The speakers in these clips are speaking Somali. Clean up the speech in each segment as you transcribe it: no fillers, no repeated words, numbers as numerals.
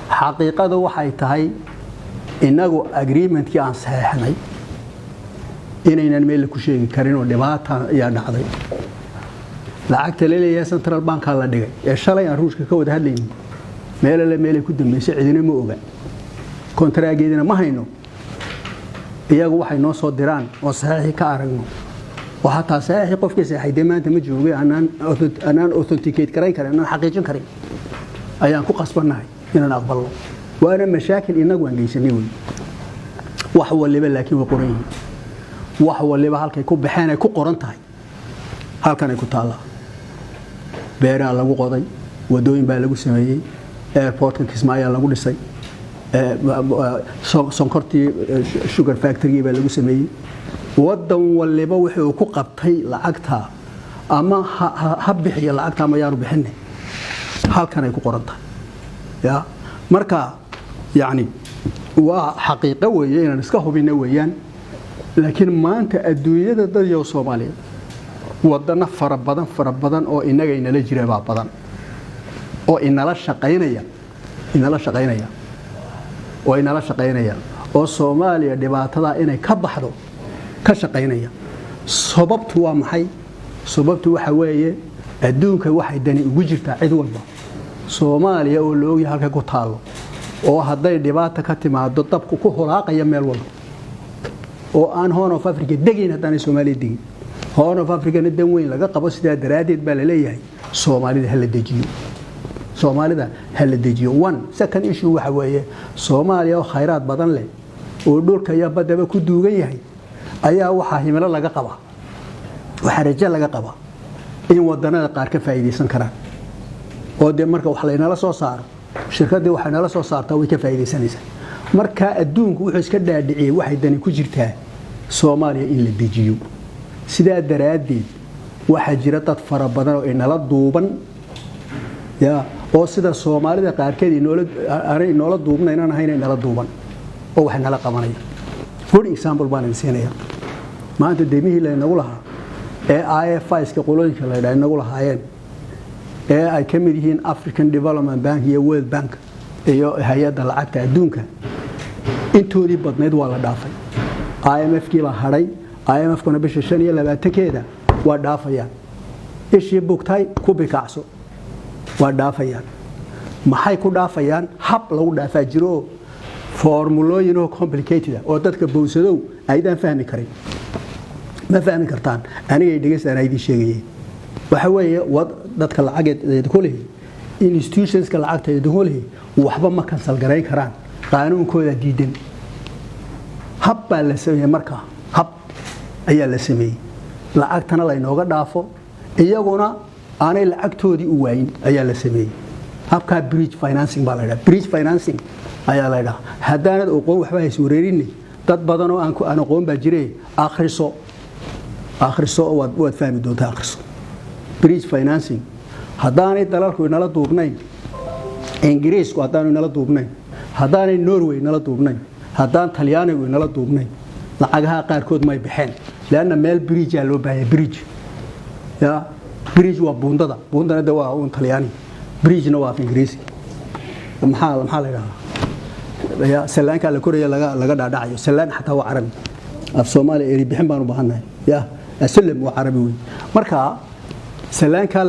Xaqiiqadu waxay tahay innagu agreementkii aan saxeexnay inaynan meel ku sheegi karin oo dhibaata ayaa dhacday. Lacagta laleeyahay central bankaa la dhigay ee shalay aan Ruushka ka wada hadlaynin, meel alle meelay ku dambeysay cidina ma oga, kontaraageedina ma hayno. Iyagu waxay noo soo diraan oo saxiixii ka aragno, oo xataa saxiixii qofkii saxay dee maanta ma joogay, anaan authenticate garayn karin, anaan xaqiijin karin, ayaan ku qasbannahay inaan aqbalno. Waana mashaakil inagu aan geysanay wey. Wax waliba laakiin way qoran yihiin. Wax waliba halkay ku baxeen ay ku qoran tahay, halkan ay ku taallaa. Beeraa lagu qoday, wadooyin baa lagu sameeyey, airportka Kismaayaa lagu dhisay, sonkortii sugar factory baa lagu sameeyey. Wadan waliba wuxuu ku qabtay lacagta, ama ha bixiyo lacagta ama yaanu bixinay, halkan ay ku qoran tahay. Ya marka yacni waa xaqiiqo weeye inaan iska hubina weeyaan. Laakiin maanta adduunyada dadyow Soomaaliyeed, wadano fara badan, fara badan oo inaga inala jira baa badan oo inala shaqaynaya, inala shaqaynaya oo inala shaqaynaya oo Soomaaliya dhibaatada inay ka baxdo ka shaqaynaya. Sababtu waa maxay? Sababtu waxa weeye, adduunka waxay dani ugu jirtaa cid walba Soomaaliya oo la ogyahay halka ku taallo, oo hadday dhibaata ka timaado dabku ku holaaqaya meel walba, oo aan Horn of Africa degayn haddaanay Soomaaliya degin, Horn of Africana dan weyn laga qabo. Sidaa daraaddeed baa la leeyahay Soomaalida hala dejiyo, Soomaalida ha la dejiyo. One second issue waxa weeye, Soomaaliya oo khayraad badan leh oo dhulka iyo baddaba ku duugan yahay ayaa waxaa himilo laga qabaa, waxaa rajo laga qabaa in wadanada qaar ka faa'iidaysan karaan, oo dee marka wax laynala soo saaro, shirkaddii waxay nala soo saartaa way ka faa'iidaysanaysaa. Marka adduunku wuxuu iska dhaadhiciyey waxay dani ku jirtaa Soomaaliya in la dejiyo. Sidaa daraaddeed waxaa jira dad fara badan oo inala duuban ya, oo sida Soomaalida qaarkeed aanay inoola duubnaynaan ahayn, inala duuban oo wax inala qabanaya. Good example baan idin siinaya. Maanta deymihii laynagu lahaa ee IFIska qolooyinka la ydhaha inagu lahaayeen, ee ay ka mid yihiin African Development Bank iyo World Bank iyo hay-adda lacagta adduunka, intoodii badnayd waa la dhaafay. IMF kii baa hadhay. IMF kuna bisha 25-keeda waa dhaafayaan. Ishii bugtay ku bikacso, waa dhaafayaan. Maxay ku dhaafayaan? Hab lagu dhaafaa jiro oo formulooyin oo complicated ah oo dadka bowsadow aydaan fahmi karin. Ma fahmi kartaan, anigay dhegeysta, anaa idiin sheegayay. Waxa weeye, wad dadka lacageed ku lihi, institutionska lacagta idinku lihi, waxba ma cancel garayn karaan, qaanuunkooda diidan. Hab baa la sameeyey markaa, hab ayaa la sameeyey lacagtana laynooga dhaafo, iyaguna aanay lacagtoodii u waayin ayaa la sameeyey. Habkaa bridge financing baa la ydhaha, bridge financing ayaa la ydhaha. Haddaanad aqoon waxba hays wareerinni. Dad badan oo aan aqoon baa jire. Akhriso, akhriso, waad fahmi doontaa. Akhriso bridge financing. Haddaanay dalalku inala duubnayn, Ingiriisku haddaanu inala duubnayn, haddaanay Norway inala duubnayn, haddaan Talyaanigu inala duubnayn, lacagaha qaarkood may baxeen, leanna meel bridge loo baahanya. Bridge ya, bridge waa buundada. Buundana de waa un Talyaani, bridgena waa af Ingiriisi. Maxaa la yidhahdaa ya? Sallaankaa la koraya, laga dhaadhacayo. Sallaan xataa waa Carabi. Af Soomaaliya eri bixin baan u baahannahay. Ya asalam waa Carabi wey. Marka sallaankaa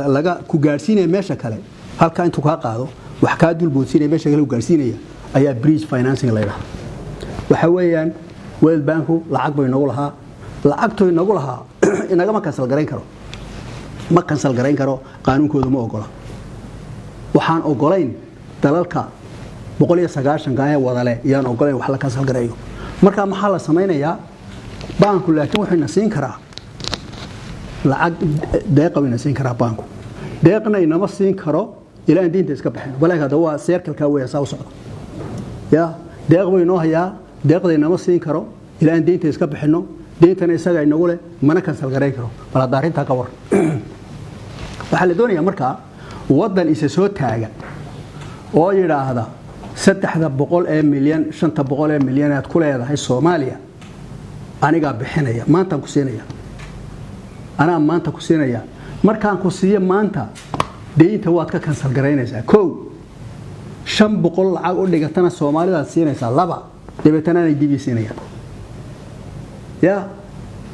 laga ku gaadhsiinaya meesha kale, halkaa intuu kaa qaado wax kaa dulboodsiinaya, meesha kale ku gaadhsiinaya, ayaa bridge financing la yidhahdaa. Waxa weeyaan, World Banku lacag bay inagu lahaa. Lacagtuu inagu lahaa inagama cancel garayn karo, ma cancel garayn karo, qaanuunkoodu ma ogola. Waxaan ogolayn dalalka 190-ka ee wadale iyaan ogolayn wax la cancel gareeyo. Marka maxaa la samaynayaa? Baanku laakiin wuxuu ina siin karaa lacag deeqa, ina siin karaa baanku. Deeqna inama siin karo ilaa aan deynta iska bixin. Walaak hadda waa circlekaa weya, saa u socda. Ya deeq buu inoo hayaa, deeqda inama siin karo ilaa aan deynta iska bixinno. Deyntana isaga inagu leh, mana cancel garayn karo. Bal hadda arrintaa ka war. Waxaa la doonayaa markaa waddan isa soo taaga oo yidhaahda 300 ee milyan, 500 ee milyan aad ku leedahay Soomaaliya anigaa bixinaya, maantaan ku siinaya, anaa maanta ku siinaya. Markaan ku siiyo maanta, deynta waad ka cancel garaynaysaa. Kow, 500 lacag u dhigatana Soomaalidaad siinaysaa laba, dabeetana anay dib ii siinayaan. Ya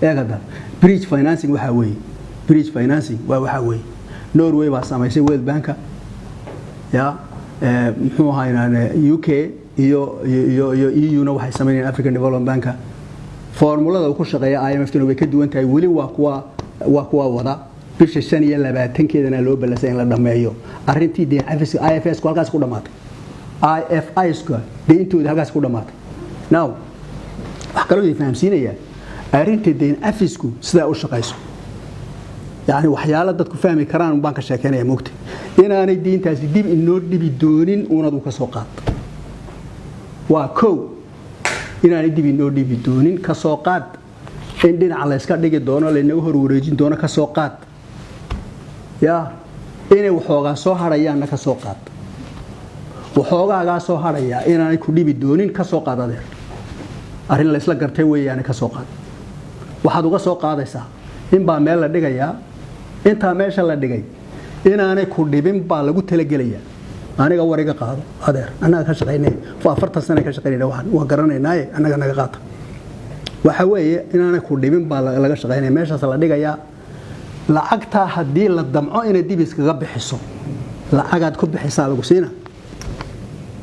eeg hadda, bridge financing waxaa weeye, bridge financing waa waxaa weeye, Norway baa samaysay, World Banka, ya muxuu ahaa, UK iyo EU-na waxay samaynayaan African Development Banka. Formulada uu ku shaqeeya IMF-tuna way ka duwan tahay. Weli waa kuwa wada. Bisha 25-keedana loo ballasay in la dhammeeyo arrintii deyn cafiska. IFS ku halkaas ku dhamaatay, IFIs-ka deyntooda halkaas ku dhamaatay. Now wax kaloo idin fahamsiinayaa arrinta deyn cafisku sidaa u shaqayso, yani waxyaalo dadku fahmi karaan baan ka sheekeynaya. Moogta inaanay diintaasi dib inoo dhibi doonin uunad u ka soo qaad. Waa kow, inaanay dib inoo dhibi doonin ka soo qaad, in dhinaca layska dhigi doono, laynaga hor wareejin doono ka soo qaad, ya inay waxoogaa soo hadhayaanna ka soo qaad. Waxoogaagaa soo hadhayaa inaanay ku dhibi doonin ka soo qaad. Adeer, arrin laysla gartay weeyaane ka soo qaad. Waxaad uga soo qaadaysaa inbaa meel la dhigayaa, intaa meesha la dhigay inaanay ku dhibin baa lagu talagelayaa. Aniga war iga qaado, adeer, annaga ka shaqaynay, 40 sana ka shaqaynayna, waxaan waan garanaynaaye, annaga naga qaata. Waxa weeye inaanay ku dhibin baa laga shaqaynaya, meeshaas la dhigayaa lacagtaa. Haddii la damco inay dib iskaga bixiso, lacagaad ku bixisaa lagu siina.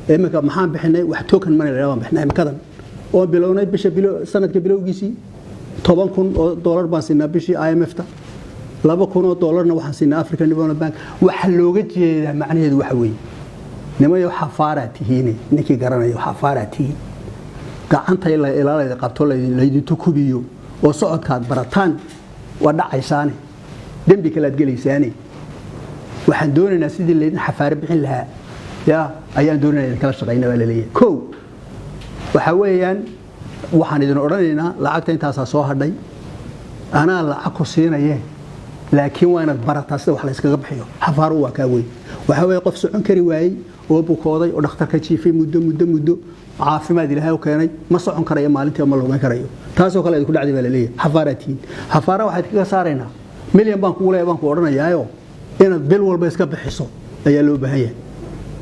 Iminka maxaan bixinay? Wax token money la baan bixinay iminkadan oo bilownay bisha bilo sanadka bilowgiisii. $10,000 baan siinaa bishii IMF-ta, $2,000-na waxaan siinaa African Development Bank. Waxa looga jeedaa macnaheedu waxa weeye, nimayo, xafaaraa tihiine, ninkii garanayo, xafaaraa tihiin, gacanta in la ilaalayda qabto, laydintu kubiyo oo socodkaad barataan, waa dhacaysaane, dembi kale aad gelaysaane. Waxaan doonaynaa sidii laydin xafaare bixin lahaa ya ayaan doonaynaa idin kala shaqayna baa laleeyahay. Kow, waxa weeyaan waxaan idin odhanaynaa lacagta intaasaa soo hadhay, anaa lacag ku siinaye, laakiin waa inaad barataa sida wax la yskaga bixiyo. Xafaaru waa kaa weyn. Waxaa weeye qof socon kari waayey oo bukooday oo dhakhtarka jiifay muddo muddo muddo, caafimaad Ilaahay u keenay, ma socon karayo maalintii, ma lugan karayo. Taasoo kale idinku dhacday baa laleeyahay. Xafaaraa tihiin, xafaara waxaad kaga saaraynaa milyan baan kugu leeyahay baan ku odhanayaayo, inaad bil walba iska bixiso ayaa loo baahan yahay.